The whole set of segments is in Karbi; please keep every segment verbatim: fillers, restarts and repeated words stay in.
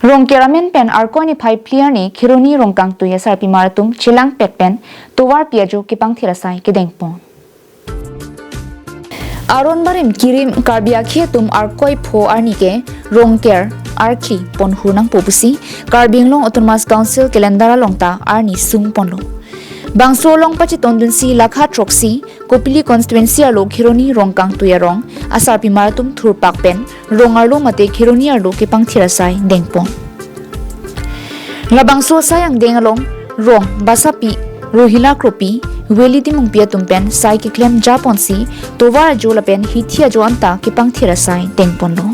Rongker amen pen Arkoi niphai phli arni Kheroni Rongkangtui asarpimar atum chelangpet pen tovar pi ajo kepangthir asai kedengpon. Aron barim kirim Karbi akhei atum Arkoi pho arni ke Rongker arki ponhur nangpo pusi Karbi Anglong Autonomous Council calendar along ta arni sungponlo. Bangso along pachetondunsi lakha throksi Kopili constituency arlo Kheroni Rongkangtui arong asarpimar atum thurpak pen rong arlo mate Kheroni arlo kepangthir asai dengpon. Labangso asai angdeng along rong basapi Rohila Kropi, Veli Timungpi atum pen sai keklem japonsi tovar ajo lapen hithi ajo anta kepangthir asai dengponlo.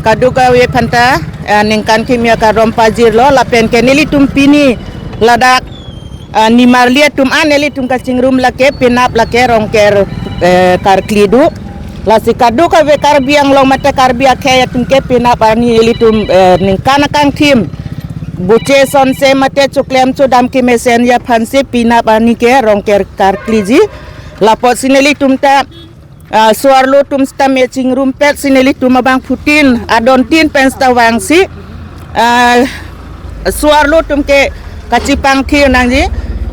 Kadokave aphanta, eh, ningkan kimi akarom pajirlo lapen ke nelitum pini ladak, eh, nimarli atum an nelitum kachingrum lake penap lake Rongker, eh, karkli do. Lasi kadokave Karbi Anglong mate Karbi akhei atum ke penap arni nelitum, eh, ningkan akangthim buche sonse mate choklem chodam kemesen aphansi penap arni ke Rongker karkliji. Lapotsi nelitum ta, ah, so-arlo atum seta me chingrumpetsi nelitum abangphutin adontin pen seta vangsi, ah, so-arlo atum ke kachepangthir nangji,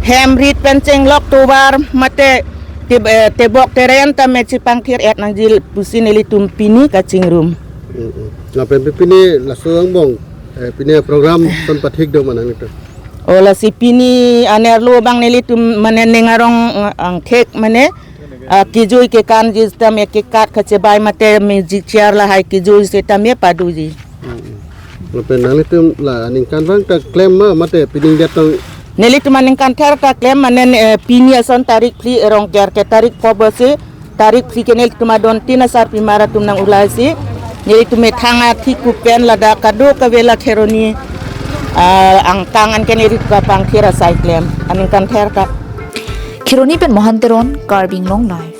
hem rit pen chenglok tovar mate te-, eh, tebok teren ta me chepangthir-et nangji pusi nelitum pini kachingrum. Mm, mm. Lapen pi-, pini laso angbong, eh, pini program ason pathik do ma nanglitum? O lasi pini anerlo abang nelitum mane ning arong, eh, angthek mane, ah, kejui kekanji seta me kekat kachebai mate music chair lahai kejui seta me padoji. Mm, mm. Lapen nanglitum la ningkanvang ta klem ma mate pini det tong? Nelitum aningkan ther ta klem mane, eh, pini ason tarik phli, eh, Rongker ke tarik pho pusi, tarik phli ke nelitum adontin asarpimar atum nang-ulaisi nelitum methang athik kupen ladak kadokave la Kheroni, ah, angkang an ke nelitum kapangthir asai klem aningkan ther ta. Kheroni pen Mohan Teron, Karbi Anglong Live.